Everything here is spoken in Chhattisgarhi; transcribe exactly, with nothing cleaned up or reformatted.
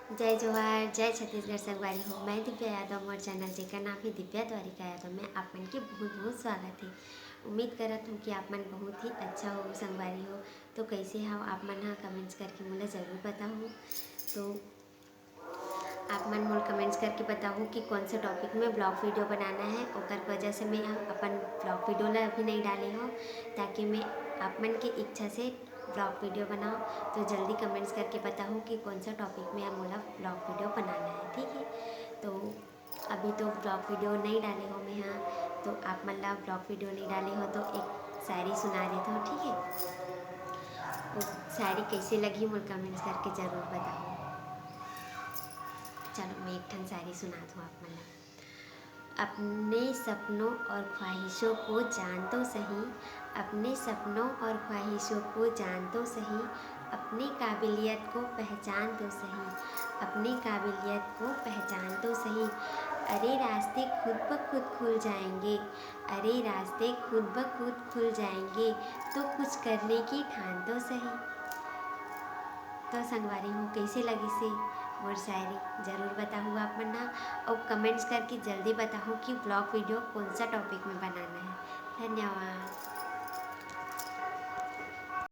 जय जोहार, जय छत्तीसगढ़ संगवारी हो। मैं दिव्या यादव, मोर चैनल जेकर नाम है दिव्या द्वारिका यादव में आप मन के बहुत बहुत स्वागत है। उम्मीद करत हूँ कि आप मन बहुत ही अच्छा हो संगवारी हो। तो कैसे हो आप मन हा, कमेंट्स करके मोला जरूर बताओ। तो आप मन मोला कमेंट्स करके बताओ कि कौन सा टॉपिक में ब्लॉग वीडियो बनाना है, ओकर वजह से मैं अपन ब्लॉग वीडियो ला अभी नहीं डाले हो, ताकि मैं आप मन के इच्छा से ब्लॉग वीडियो बनाओ। तो जल्दी कमेंट्स करके बताओ कि कौन सा टॉपिक में आप मोला ब्लॉग वीडियो बनाना है, ठीक है। तो अभी तो ब्लॉग वीडियो नहीं डाले हो मैं हाँ, तो आप मन ला ब्लॉग वीडियो नहीं डाले हो तो एक शायरी सुना देता हूँ, ठीक है। वो शायरी कैसे लगी मोला कमेंट्स करके जरूर बताओ। चलो मैं एक ठन शायरी सुना दूँ आप मन ला। अपने सपनों और ख्वाहिशों को जान तो सही, अपने सपनों और ख्वाहिशों को जान तो सही, अपनी काबिलियत को पहचान तो सही, अपनी काबिलियत को पहचान तो सही। अरे रास्ते खुद ब खुद खुल जाएंगे, अरे रास्ते खुद ब खुद खुल जाएंगे, तो कुछ करने की ठान तो सही। तो संगवारी हो, कैसे लगिस हे मोर शायरी, जरूर बताहू आप मन हा, और कमेंट्स करके जल्दी बताहू कि ब्लॉग वीडियो कौन सा टॉपिक में बनाना है। धन्यवाद।